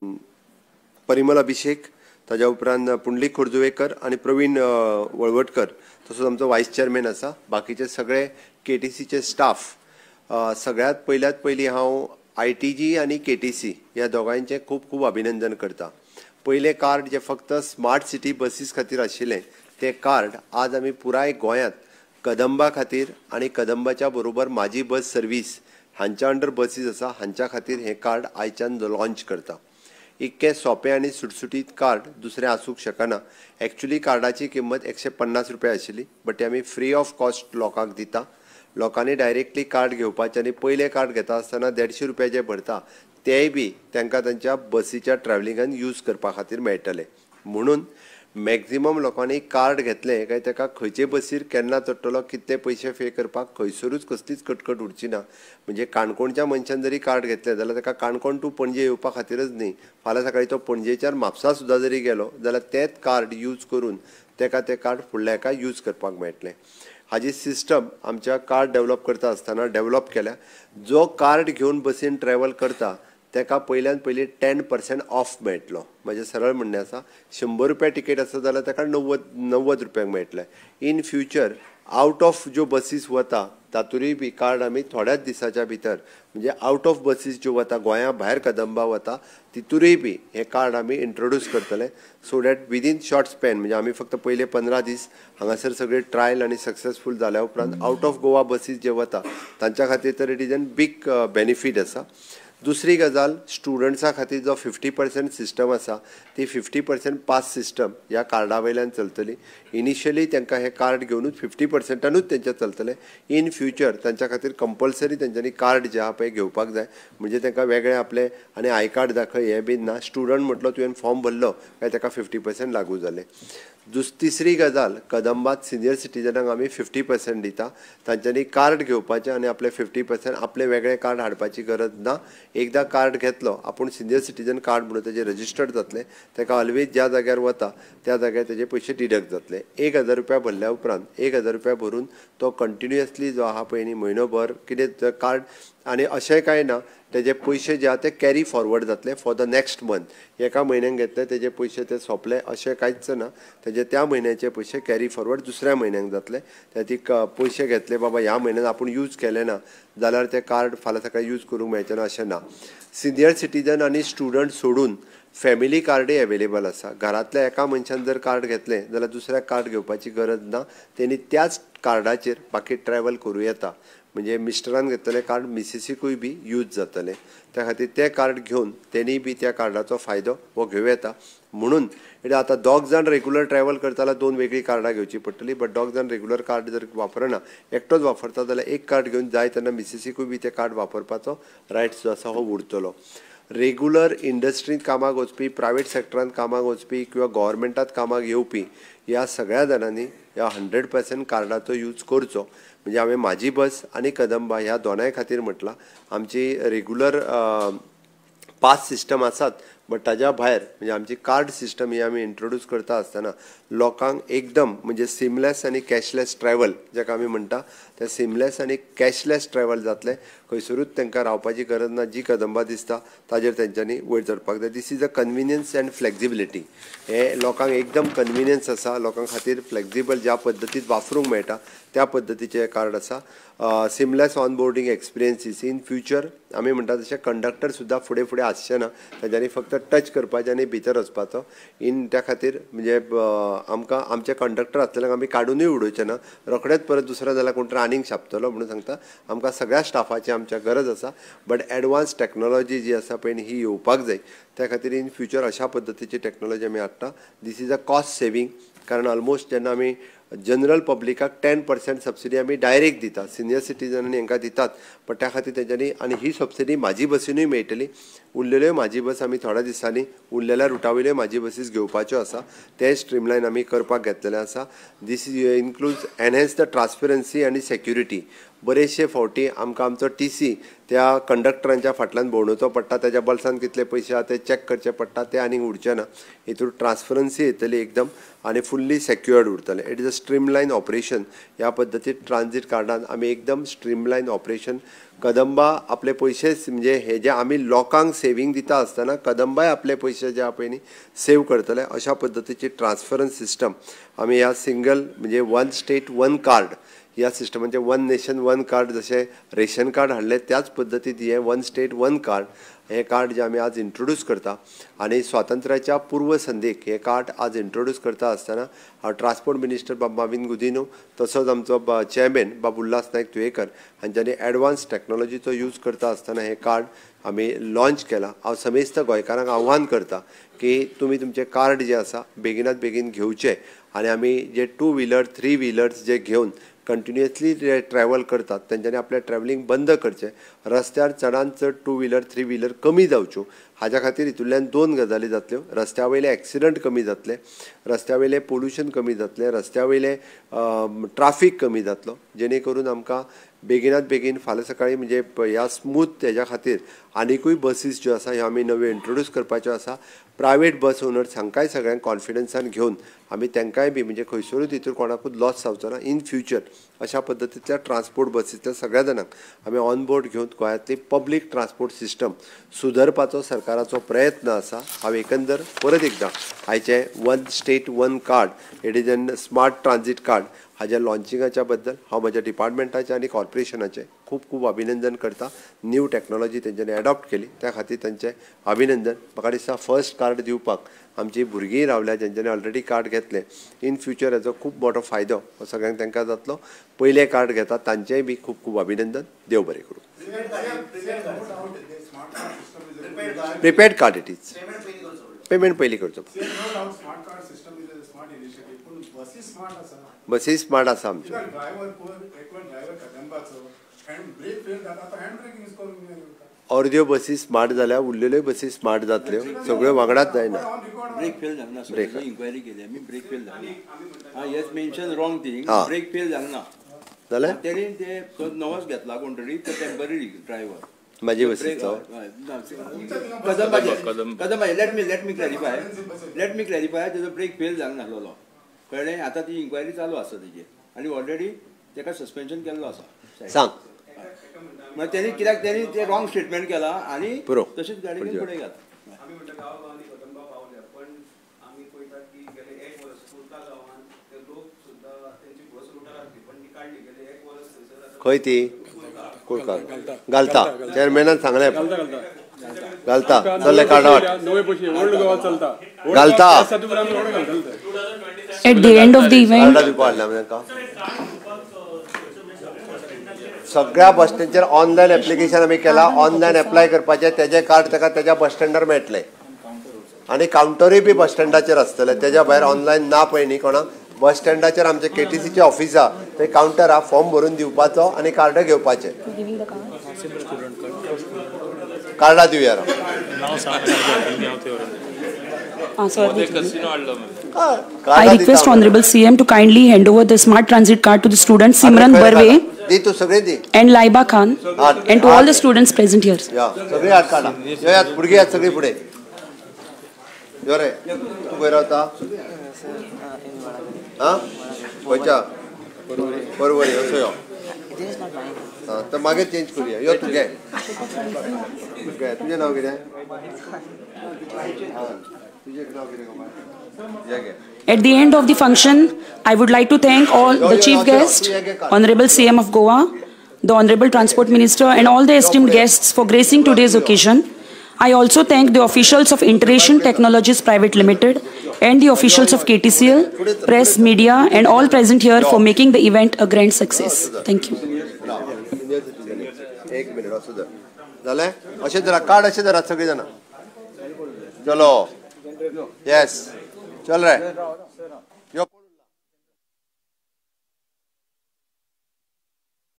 परिमल अभिषेक, ताज्या उपरांत पुंडलीक खोर्जुवेकर आनी प्रवीण वळवटकर, तसोच आमचो वायस चेअरमॅन आसा. बाकीचे सगळे केटीसीचे स्टाफ. सगळ्यांत पयल्यात पयलीं हांव आयटीजी आनी केटीसी ह्या दोगांयचें खूब खूब अभिनंदन करता. पयलें कार्ड जें फक्त स्मार्ट सिटी बसीस खातीर आशिल्लें तें कार्ड आज आमी पुराय गोंयांत कदंबा खातीर आनी कदंबाच्या बरोबर म्हाजी बस सर्वीस हांच्या अंडर बसीस आसा हांच्या खातीर हें कार्ड आयच्यान लॉंच करता. इतकें सोंपें आनी सुटसुटीत कार्ड दुसरें आसूंक शकना. एक्चुली कार्डाची किंमत 150 रुपया आशिल्ली, बट ते आमी फ्री ऑफ कॉस्ट लोकांक दिता. लोकांनी डायरेक्टली कार्ड घेवपाचें आनी पयलें कार्ड घेता आसतना 150 रुपया जे भरता तेय बी तांकां तांच्या बसीच्या ट्रॅवलिंगान यूज करपा खातीर मेळटले. म्हणून मॅक्झिमम लोकांनी कार्ड घेतलें काय ताका खंयचे बसीर केन्ना चडटलो, कितले पयशे पे करपाक खंयसरूच कसलीच कटकट उरची ना. म्हणजे काणकोणच्या मनशान जरी कार्ड घेतलें जाल्यार ताका काणकोण टू पणजे येवपा खातीरच न्ही, फाल्यां सकाळीं तो पणजेच्यान म्हापसा सुद्दां जरी गेलो जाल्यार तेंच कार्ड यूज करून ताका तें कार्ड फुडल्या हेका यूज करपाक मेळटलें. हाजी सिस्टम आमच्या कार्ड डेवलप करता आसतना डेवलप केल्या. जो कार्ड घेवन बसीन ट्रॅवल करता ताका पयल्यान पयलीं 10% ऑफ मेळटलो. म्हजें सरळ म्हणणें आसा, 100 रुपया टिकेट आसा जाल्यार ताका 90 रुपयांक मेळटलें. इन फ्युचर आवट ऑफ ज्यो बसीस वता तातूंय बी कार्ड आमी थोड्याच दिसाच्या भितर, म्हणजे आवट ऑफ बसीस ज्यो वता गोंया भायर कदंबा वता तितूरय बी हें कार्ड आमी इंट्रोड्यूस करतले, so that within short span, म्हणजे आमी फक्त पयले 15 दीस हांगासर सगळे ट्रायल आनी सक्सेसफूल जाल्या उपरांत आवट ऑफ गोवा बसीस जे वता तांच्या खातीर तर it is an big benefit आसा. दुसरी गजाल, स्टुडंट्सां खातीर जो 50% सिस्टम आसा ती 50% पास सिस्टम ह्या कार्डा वयल्यान चलतली. इनिशियली तांकां हें कार्ड घेवनूच 50%नूच तेंचें चलतलें. इन फ्युचर तांच्या खातीर कंपल्सरी तेंच्यांनी कार्ड जें आहा पळय घेवपाक जाय, म्हणजे तांकां वेगळें आपलें आनी I card दाखय हें बीन ना. स्टुडंट म्हटलो तुवें फॉर्म भरलो काय ताका 50% लागू जालें. तिसरी गजाल, कदंबात सिनियर सिटीजनांक आमी 50% दिता. तांच्यांनी कार्ड घेवपाचें आनी आपलें 50% आपलें वेगळें कार्ड हाडपाची गरज ना. एकदां कार्ड घेतलो आपूण सिनियर सिटीजन कार्ड म्हणून तेजें रजिस्टर्ड जातलें, ताका ऑलवेज ज्या जाग्यार वता त्या जाग्यार तेजे पयशे डिडक्ट जातले. 1000 रुपया भरल्या उपरांत 1000 रुपया भरून तो कंटिन्युअसली जो आहा पळय न्ही म्हयनोभर कितें कार्ड, आनी अशें कांय ना तेजे पयशे जे आहा ते कॅरी फॉरवर्ड जातले फॉर the next month. एका म्हयन्याक घेतले तेजे पयशे ते सोंपले अशें कांयच ना, तेजे त्या म्हयन्याचे पयशे कॅरी फॉरवर्ड दुसऱ्या म्हयन्याक जातले. त्या खातीर पयशे घेतले बाबा ह्या म्हयन्यान आपूण यूज केले ना जाल्यार ते कार्ड फाल्यां सकाळीं यूज करूंक मेळचें ना अशें ना. सिनियर सिटीजन आनी स्टुडंट सोडून फॅमिली कार्डय एवेलेबल आसा. घरांतल्या एका मनशान जर कार्ड घेतलें जाल्यार दुसऱ्याक कार्ड घेवपाची गरज ना, तेणी त्याच कार्डाचेर बाकी ट्रॅवल करूं येता. म्हणजे मिस्टरान घेतलेलें कार्ड मिसिसीकूय बी यूज जातलें, त्या खातीर तें कार्ड घेवन तेणी बी त्या कार्डाचो फायदो हो घेवं येता. म्हणून आतां 2 जाण रेगुलर ट्रॅवल करता जाल्यार 2 वेगळीं कार्डां घेवची पडटली, बट 2 जाण रेगुलर कार्ड जर वापरना, एकटोच वापरता जाल्यार एक कार्ड घेवन जाय तेन्ना मिसिसीकूय बी तें कार्ड वापरपाचो रायट्स जो आसा हो उरतलो. रेगुलर इंडस्ट्रींत कामाक वचपी, प्रायवेट सेक्टरांत कामाक वचपी किंवा गव्हर्मेंटांत कामाक येवपी ह्या सगळ्या जाणांनी ह्या 100% कार्डाचो यूज करचो. म्हणजे हांवें म्हाजी बस आनी कदंबा ह्या दोनाय खातीर म्हटलां. आमची रेगुलर पास सिस्टम आसात, बट ताज्या भायर म्हणजे आमची कार्ड सिस्टम ही आमी इंट्रोड्यूस करता आसतना लोकांक एकदम म्हणजे सिमलेस आनी कॅशलेस ट्रॅवल जाका आमी म्हणटा तें सिमलेस आनी कॅशलेस ट्रॅवल जातलें. खंयसरूच तांकां रावपाची गरज ना, जी कदंबा दिसता ताजेर तेंच्यांनी वयर चडपाक जाय. This is a convenience and flexibility. हें लोकांक एकदम कन्विनियन्स आसा, लोकां खातीर फ्लेक्झिबल ज्या पद्दतीन वापरूंक मेळटा त्या पद्दतीचें हें कार्ड आसा. Seamless onboarding experiences in future आमी म्हणटा तशें कंडक्टर सुद्दां फुडें फुडें आसचें ना, तांच्यांनी फक्त टच करपाचें आनी भितर वचपाचो इन. त्या खातीर म्हणजे आमकां आमचे कंडक्टर आसलेल्यांक आमी काडुनूय उडोवचें ना, रोखडेच परत दुसरो जाल्यार कोण तरी आनीक छापतलो म्हणून सांगता. आमकां सगळ्या स्टाफाची आमच्या गरज आसा, बट एडवान्स टॅक्नोलॉजी जी आसा पळय ही येवपाक जाय. त्या खातीर इन फ्युचर अशा पद्दतीची टॅक्नोलॉजी आमी हाडटा. This is a cost saving, कारण ऑलमोस्ट जेन्ना आमी जनरल पब्लिकाक 10% सबसिडी आमी डायरेक्ट दिता, सिनियर सिटीजन आनी हांकां दितात, बट त्या खातीर तेंच्यांनी आनी ही सबसिडी म्हाजी बसीनूय मेळटली. उरलेल्यो म्हाजी बस आमी थोड्या दिसांनी उरलेल्या रुटा वयल्यो म्हाजी बसीस घेवपाच्यो आसा, ते स्ट्रीमलायन आमी करपाक घेतलेलें आसा. This includes enhance the transparency आनी सेक्युरिटी. बरेचशे फावटी आमकां आमचो टीसी त्या कंडक्टरांच्या फाटल्यान भोंवडोवचो पडटा, त्याच्या बल्सान कितले पयशे आहा ते चॅक करचे पडटा, ते आनीक उरचें ना. हितून ट्रान्सपरन्सी येतली एकदम आनी फुल्ली सेक्युअर्ड उरतलें. It is a streamline operation. ह्या पद्दतीन ट्रान्जीट कार्डान आमी एकदम स्ट्रीमलायन ऑपरेशन, कदंबा आपले पयशेच म्हणजे हे जे आमी लोकांक सेवींग दिता आसतना कदंबाय आपले पयशे जे आहा पळय न्ही सेव करतले. अशा पद्दतीची ट्रान्सपरन्स सिस्टम आमी ह्या सिंगल म्हणजे वन स्टेट वन कार्ड ह्या सिस्टमाचें वन नेशन वन कार्ड जशें रेशन कार्ड हाडलें त्याच पद्दतीन हें वन स्टेट वन कार्ड हें कार्ड जें आमी आज इंट्रोड्यूस करता आनी स्वातंत्र्याच्या पूर्व संदीक हें कार्ड आज इंट्रोड्यूस करता आसतना हांव ट्रान्सपोर्ट मिनिस्टर बाब माविन गुदिन्हो तसोच आमचो चेअरमॅन बाब उल्हास नायक तुयेकर हांच्यांनी एडवान्स टॅक्नोलॉजीचो यूज करता आसतना हें कार्ड आमी लॉंच केलां. हांव समेस्त गोंयकारांक आव्हान करता की तुमी तुमचें कार्ड जें आसा बेगिनात बेगीन घेवचें आनी आमी जे 2 व्हिलर 3 व्हिलर्स जे घेवन कंटिन्युअसली जे ट्रॅवल करतात तेंच्यांनी आपलें ट्रॅवलिंग बंद करचें. रस्त्यार चडान चड 2 व्हिलर 3 व्हिलर कमी जावच्यो हाज्या खातीर हितूंतल्यान 2 गजाली जातल्यो. रस्त्या वयले एक्सिडंट कमी जातले, रस्त्या वयलें पोल्युशन कमी जातलें, रस्त्या वयलें ट्राफीक कमी जातलो, जेणे करून आमकां बेगिनात बेगीन फाल्यां सकाळीं म्हणजे ह्या स्मूथ तेज्या खातीर आनिकूय बसीस ज्यो आसा ह्यो आमी नव्यो इंट्रोड्यूस करपाच्यो आसा. प्रायवेट बस ओनर्स हांकांय सगळ्यांक कॉन्फिडन्सान घेवन आमी तांकांय बी म्हणजे खंयसरूच हितूर कोणाकूच लॉस जावचो ना इन फ्युचर. अशा पद्दतींतल्या ट्रान्सपोर्ट बसींतल्या सगळ्या जाणांक आमी ऑन बोर्ड घेवन गोंयांतली पब्लीक ट्रान्सपोर्ट सिस्टम सुदरपाचो सरकाराचो प्रयत्न आसा. हांव एकंदर परत एकदां आयचें one state one card it is an smart transit card हाज्या लॉन्चिंगाच्या बद्दल हांव म्हज्या डिपार्टमेंटाचें आनी कॉर्पोरेशनाचें खूब खूब अभिनंदन करता. न्यू टॅक्नोलॉजी तेंच्यांनी एडॉप्ट केली त्या खातीर तांचें अभिनंदन. म्हाका दिसता फर्स्ट कार्ड दिवपाक आमची भुरगीं रावल्या जेंच्यांनी ऑलरेडी कार्ड घेतलें, इन फ्युचर हाचो खूब मोठो फायदो हो सगळ्यांक तांकां जातलो. पयलें कार्ड घेता तांचेंय बी खूब खूब अभिनंदन. देव बरें करूं. Prepaid card it is. Payment पयलीं करचो. बसी स्मार्ट आसा आमच्यो. अर्द्यो बसी स्मार्ट जाल्या, उरलेल्यो बसी स्मार्ट जातल्यो, सगळ्यो वांगडाच जायना. ब्रेक फेल जावना. ब्रेक इन्क्वायरी केली आमी, ब्रेक फेल जावना. हां, yes mention wrong thing. Brake fail जावना जाल्यार तेणी ते नवोच घेतला कोण तरी, तो टेम्पररी ड्रायव्हर म्हाजी बसीचो. कदंबाचे let me clarify, let me clarify. तेजो ब्रेक फेल जावंक नासलेलो, कळ्ळें? आतां ती इन्क्वायरी चालू आसा तेजेर आनी ऑलरेडी तेका सस्पेन्शन केल्लो आसा. सांग मागीर तेणी कित्याक तेणी तें रॉंग स्टेटमेंट केलां आनी तशीच गाडी घेवन फुडें गेला. आमी म्हणटा गांवागांवांनी कदंबा पावल्या, पण आमी पळयतात की गेले 1 वर्स कुर्ता गांवांत ते लोक सुद्दां तेंची बस रुटार आसली पण ती काडली गेले 1 वर्स थंयसर. खंय ती? कुर्का घालता. चेअरमॅनान सांगलें घालता. चल्ले कार्डार घालता. At the end of the event, सगळ्या बस स्टँडचेर ऑनलायन एप्लिकेशन आमी केला. ऑनलायन एप्लाय करपाचें, तेजें कार्ड ताका तेज्या बस स्टँडार मेळटलें आनी कावंटरूय बी बस स्टँडाचेर आसतलें. तेज्या भायर ऑनलायन ना पळय न्ही कोणाक. बस स्टँडाचेर आमचें केटीसीचें ऑफीस आहा, थंय कावंटर आहा, फॉर्म भरून दिवपाचो आनी कार्डां घेवपाचें. कार्डां दिवया. I request Honorable CM to kindly hand over the smart transit card to the students Simran Barve and Laiba Khan and to all the students present here. सगळी हात काढा. भुरगीं आहात सगळी फुडें. यो रे, तूं खंय रावता? आं, खंयच्या? बरोबर, असो यो. आं, तर मागीर चेंज करुया. यो तूं घे. तुजें नांव कितें? तुजें नांव कितें? At the end of the function, I would like to thank all the chief guest, Honorable CM of Goa, the Honorable Transport Minister and all the esteemed guests for gracing today's occasion. I also thank the officials of Iteration Technologies Private Limited and the officials of KTCL, press, media and all present here for making the event a grand success. Thank you. एक minute असो धर. जालें? अशें धरा card, अशें धरात सगळीं जाणां. चलो, येस, चल रे.